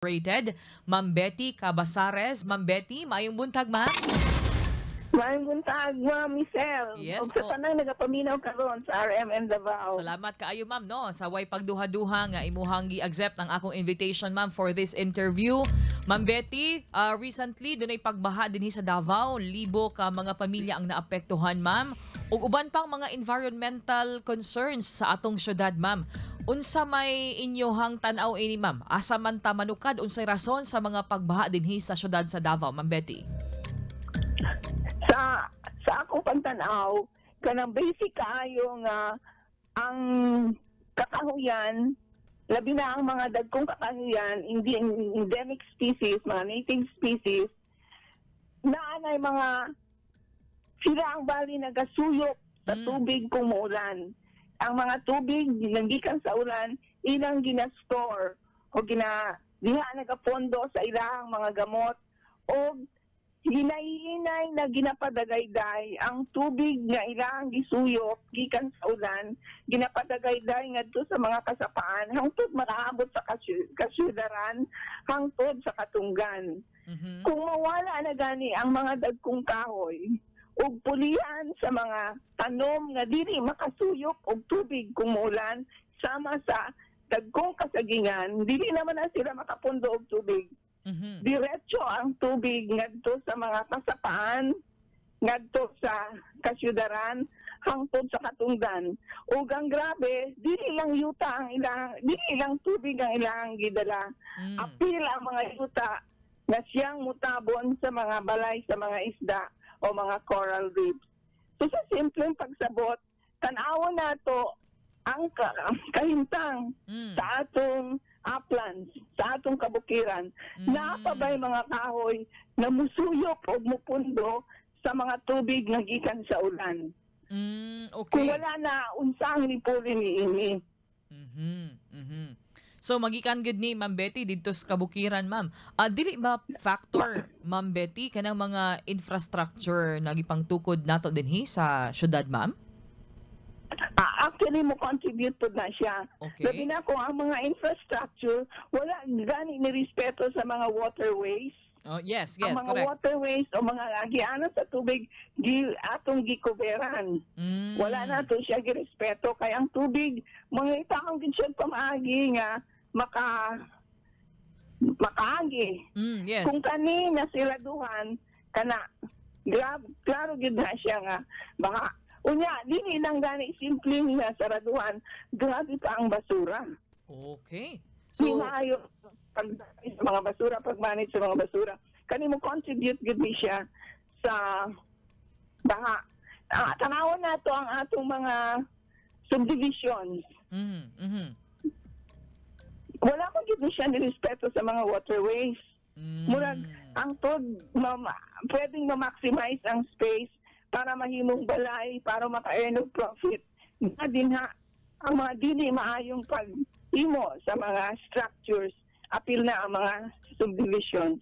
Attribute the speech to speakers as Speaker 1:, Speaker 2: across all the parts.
Speaker 1: Rated, Ma'am Betty Cabasares. Ma'am Betty, maayong buntag, ma'am.
Speaker 2: Maayong buntag, Ma'am Michelle.
Speaker 1: Yes
Speaker 2: Ug sa
Speaker 1: po.
Speaker 2: Tanang nagapaminaw karon sa RMN Davao.
Speaker 1: Salamat kaayo, ma'am, no, sa way pagduha-duha nga imuhang gi-accept ang akong invitation, ma'am, for this interview. Ma'am Betty, recently dunay pagbaha dinhi sa Davao, libo ka mga pamilya ang naapektuhan, ma'am. Ug uban pang mga environmental concerns sa atong syudad, ma'am. Unsa may inyohang tan-aw ini, ma'am? Asa man ta manukad, unsay rason sa mga pagbaha dinhi sa syudad sa Davao, Ma'am Betty?
Speaker 2: Sa akong pagtan-aw, kanang basic kaayo nga ang kakahuyan, labi na ang mga dagkong kakahuyan, hindi endemic species, mga native species, naanay mga sila ang bali nagasuyop sa tubig kung muulan. Ang mga tubig nanggikan sa ulan, ilang gina-store o gina diha nagapondo sa ilahang mga gamot o hinay-hinay na ginapadagayday ang tubig nga ilang gisuyop gikan sa ulan, ginapadagayday ngadto sa mga kasapaan hangtod makaabot sa kasyudaran, hangtod sa katunggan. Kung mawala na gani ang mga dagkong kahoy ug pulihan sa mga tanom nga dili makasuyop og tubig kung muulan, sama sa dagkong kasagingan, dili naman na sila makapundo og tubig. Diretso ang tubig ngadto sa mga kasapaan, ngadto sa kasyudaran, hangtod sa katunggan. Ug ang grabe, dili lang yuta ang ilang, dili lang tubig ang ilang gidala. Apil ang mga yuta na siyang mutabon sa mga balay sa mga isda o mga coral reefs. So sa simpleng pagsabot, tan-awon nato ang kahimtang sa atong uplands, sa atong kabukiran. Naa pa ba'y mga kahoy na musuyop o mupundo sa mga tubig nga gikan sa ulan? Kung wala na, unsa ang nipuli niini?
Speaker 1: So magikan gud ni, Ma'am Betty, didto sa kabukiran, ma'am. Dili ba factor, Ma'am Betty, kanang mga infrastructure na gipangtukod nato dinhi sa syudad, ma'am?
Speaker 2: Actually, mo contribute pod na siya. Labi na kung ang mga infrastructure wala gani ni respeto sa mga waterways.
Speaker 1: Oh, yes,
Speaker 2: Ang mga
Speaker 1: correct.
Speaker 2: Waterways o mga agianan sa tubig gi atong gikuberan. Wala na to siya girespeto kay ang tubig mga itakang gid siya pamaagi nga makaagi. Kung kani na siraduhan kana grab, klaro gid na siya nga baka unya dili lang gani simpleng nga saraduhan, grabe pa ang basura. So,
Speaker 1: So
Speaker 2: maayo pag sa mga basura, pag-manage sa mga basura. Kani mo contribute gid ni siya sa baha. Tanawon nato ang atong mga subdivisions. Wala ko gid ni siya ni respeto sa mga waterways. Murag ang tod pwedeng ma-maximize ang space para mahimong balay, para maka-earn og profit. Na din ha ang mga dili maayong paghimo sa mga structures, apil na ang mga subdivisions.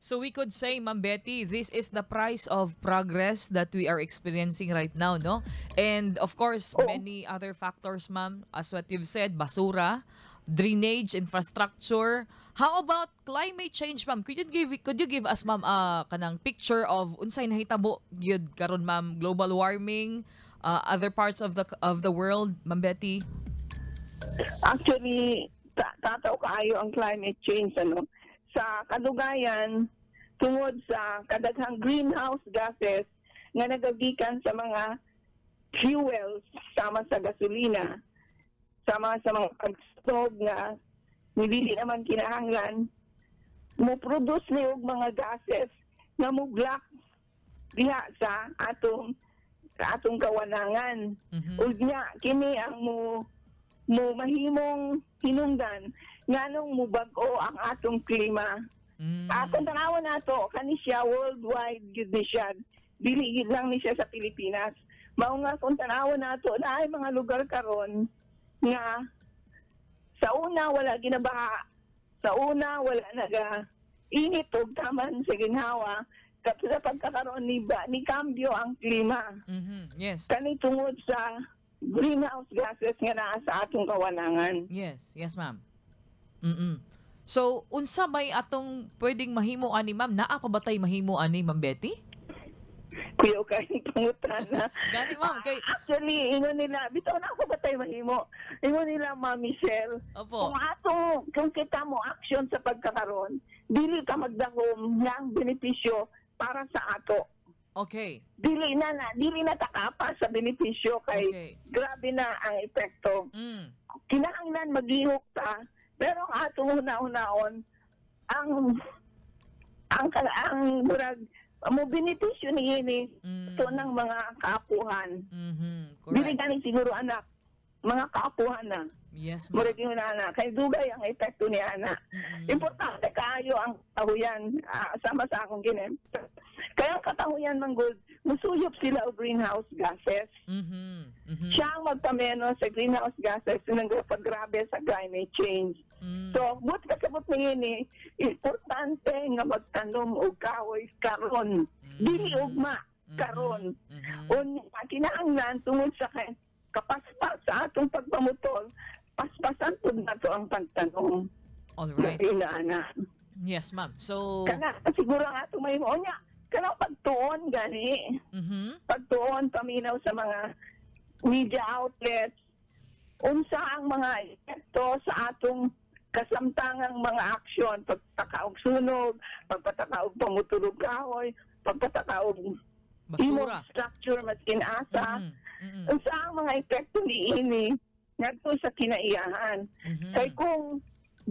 Speaker 1: So we could say, Ma'am Betty, this is the price of progress that we are experiencing right now, no? And of course,
Speaker 2: Oo.
Speaker 1: Many other factors, ma'am, as what you've said, basura, drainage, infrastructure. How about climate change, ma'am? Could you give us, ma'am, kanang picture of unsay nahitabo gyud karon, ma'am, global warming, other parts of the world, Ma'am Betty?
Speaker 2: Actually, tataw kaayo ang climate change, ano. Sa kadugayan, tungod sa kadaghang greenhouse gases nga nagagikan sa mga fuels sama sa gasolina, sama sa mga pagstog nga dili naman kinahanglan, mo produce ni og mga gases nga mo block diha sa atong kawanangan. Ug nya kini ang mo mahimong hinungdan nganong mubag-o ang atong klima. Kung tanawon nato kani siya worldwide gyud ni siya. Dili gyud lang ni siya sa Pilipinas. Mao nga kung tanawon nato naay mga lugar karon nga sa una wala ginabaha, sa una wala naga init og taman sa ginhawa, tapos sa pagkakaroon ni ba ni kambyo ang klima. Kani tungod sa greenhouse gases nga naa sa atong kawanangan.
Speaker 1: Yes, ma'am. So unsa may atong pwedeng mahimo ani, ma'am? Naa pa ba tay mahimo ani, Ma'am Betty?
Speaker 2: Kuyaw kay pangutana.
Speaker 1: Gani, ma'am, kay
Speaker 2: Actually, ingon nila, bitaw naa pa ba tay mahimo? Ingon nila, Ma'am Michelle, kung kita mo action sa pagkakaron, dili ka magdahom nga ang benepisyo para sa ato. Dili na takapa sa benepisyo kay grabe na ang epekto. Kinahanglan maglihok ta, pero ang atong huna-hunaon ang murag mo benepisyo niini to ng mga kaapuhan. Dili gani siguro anak, mga kaapuhan na.
Speaker 1: Yes, ma'am.
Speaker 2: Murag yun ana kay dugay ang epekto ni ana. Importante kaayo ang katahuyan, sama sa akong ginem. Kaya ang katahuyan man gud, musuyop sila og greenhouse gases. Siya ang magpameno sa greenhouse gases nang paggrabe sa climate change. So, but kasabot niini, importante nga magtanom og kahoy karon. Dili ugma, karon. Unya kinahanglan tungod sa kay kapaspas sa atong pagpamutol, paspasan pud nato ang pagtanom.
Speaker 1: All right.
Speaker 2: Dili na ana.
Speaker 1: Yes, ma'am. So,
Speaker 2: Kana siguro ang atong mahimo niya. Kanang pagtuon gani. Pagtuon paminaw sa mga media outlets unsa ang mga epekto sa atong kasamtangang mga aksyon, pagpataka og sunog, pagpataka og pamutol og kahoy, pagpataka og imong
Speaker 1: Basura.
Speaker 2: structure maskin asa, unsa ang mga epekto niini ngadto sa kinaiyahan. Kay kung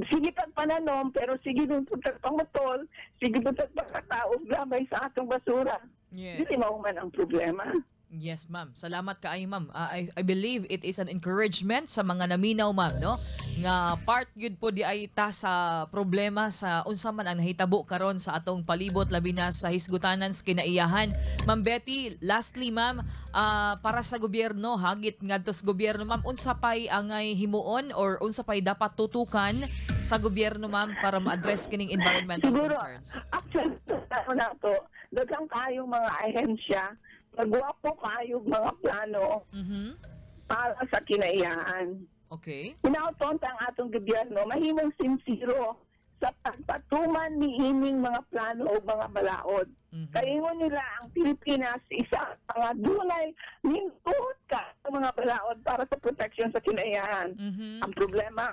Speaker 2: sige pagpananom pero sige din pud pamutol, sige pud pagpataka og labay sa atong basura, dili mahuman ang problema.
Speaker 1: Yes, ma'am. Salamat kaayo, ma'am. I believe it is an encouragement sa mga naminaw, ma'am, no? Nga part yun po di ay ta sa problema sa unsa man ang nahitabo karon sa atong palibot, labi na sa hisgutanan sa kinaiyahan. Ma'am Betty, lastly, ma'am, para sa gobyerno, hagit ngadto sa gobyerno, ma'am, unsa pay angay himuon or unsa pay dapat tutukan sa gobyerno, ma'am, para ma-address kining environmental
Speaker 2: Siguro,
Speaker 1: concerns?
Speaker 2: actually, ano na to, daghang kayong mga ahensya, magwapo kayong mga plano para sa kinaiyahan. Hinaot ang atong gobyerno, mahimong sinsiro sa pagpatuman ni ining mga plano o mga balaod. Kaya ingon nila ang Pilipinas isa ang mga dunay mintuhot ka sa mga balaod para sa protection sa kinaiyahan. Ang problema,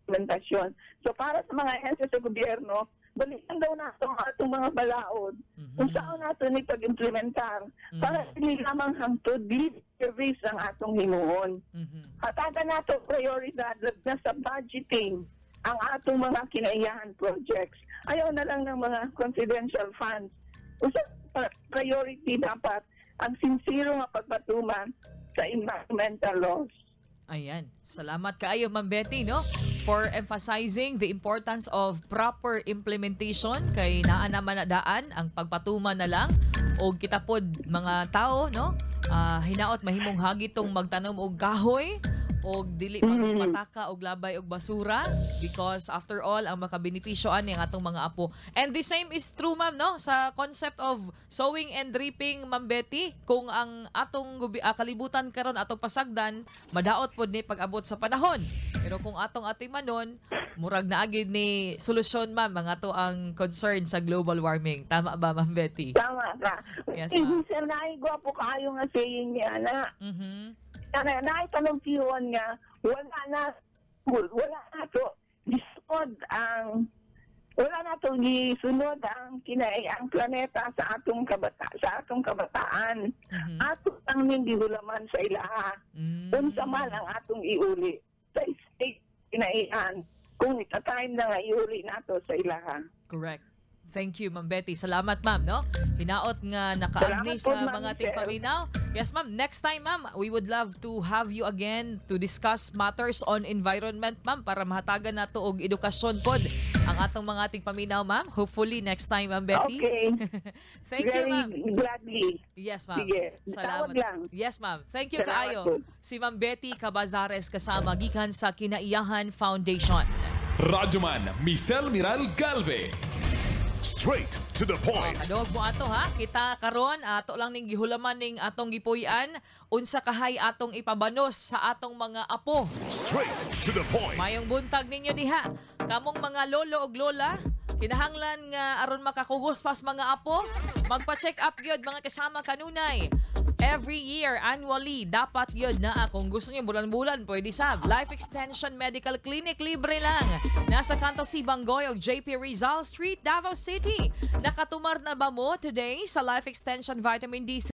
Speaker 2: implementasyon. So para sa mga ahensya sa gobyerno, balikan daw nato ang atong mga balaod. Kung saan nato ni pag-implementar para dili lamang hangtod lip service ang atong himuon. Hatagan nato prioridad na sa budgeting ang atong mga kinaiyahan projects. Ayaw na lang ng mga confidential funds. Usa priority dapat ang sinsiro nga pagpatuman sa environmental laws.
Speaker 1: Ayan. Salamat kaayo, Ma'am Betty, no? For emphasizing the importance of proper implementation kay naa naman na daan ang pagpatuman na lang og kita pod mga tao, no? Hinaot mahimong hagitong magtanom og kahoy og dili magpataka og labay og basura because after all, ang makabenepisyo ani ang atong mga apo. And the same is true, ma'am, no, sa concept of sowing and reaping, Ma'am Betty. Kung ang atong kalibutan karon atong pasagdan, madaot pod ni pag-abot sa panahon. Pero kung atong atimanon, murag naagid ni solusyon, ma'am, ang ato ang concern sa global warming. Tama ba, Ma'am Betty?
Speaker 2: Tama ka.
Speaker 1: Yes,
Speaker 2: Eh,
Speaker 1: ma'am.
Speaker 2: sir, naay gwapo kaayo nga saying ni ana. Na naay panultihon nga wala na to gisunod ang wala na to gisunod ang kinai ang planeta sa atong kabataan. Ato ang ning gihulaman sa ilaha. Unsa man ang atong iuli sa state kinaian kung ita time na nga iuli nato sa ilaha.
Speaker 1: Correct. Thank you, Ma'am Betty. Salamat, ma'am, no? Hinaot nga nakaagni
Speaker 2: Salamat po,
Speaker 1: sa
Speaker 2: Ma'am
Speaker 1: mga
Speaker 2: Michelle.
Speaker 1: tigpaminaw. Yes, ma'am. Next time, ma'am, we would love to have you again to discuss matters on environment, ma'am, para mahatagan nato og edukasyon pod ang atong mga tigpaminaw, ma'am. Hopefully next time, Ma'am Betty.
Speaker 2: Okay.
Speaker 1: Thank you,
Speaker 2: Very
Speaker 1: ma'am.
Speaker 2: gladly.
Speaker 1: Yes, ma'am.
Speaker 2: Sige.
Speaker 1: Salamat.
Speaker 2: Tawag lang.
Speaker 1: Yes, ma'am. Thank you
Speaker 2: Salamat
Speaker 1: kaayo.
Speaker 2: po.
Speaker 1: Si Ma'am Betty Cabazares kasama gikan sa Kinaiyahan Foundation.
Speaker 3: Radyoman Michelle Miral Galve.
Speaker 4: Straight to the point.
Speaker 1: Kadog mo ato ha. Kita karon ato lang ning gihulaman ning atong gipuy-an unsa kahay atong ipabanos sa atong mga apo.
Speaker 4: Straight to the point.
Speaker 1: Mayong buntag ninyo diha. Kamong mga lolo og lola, kinahanglan nga aron makakugos pas mga apo, magpa-check up gyud, mga kasama kanunay. Every year, annually, dapat yun na kung gusto niyo bulan-bulan, pwede sab. Life Extension Medical Clinic, libre lang. Nasa Kanto C. Bangoy og JP Rizal Street, Davao City. Nakatumar na ba mo today sa Life Extension Vitamin D3?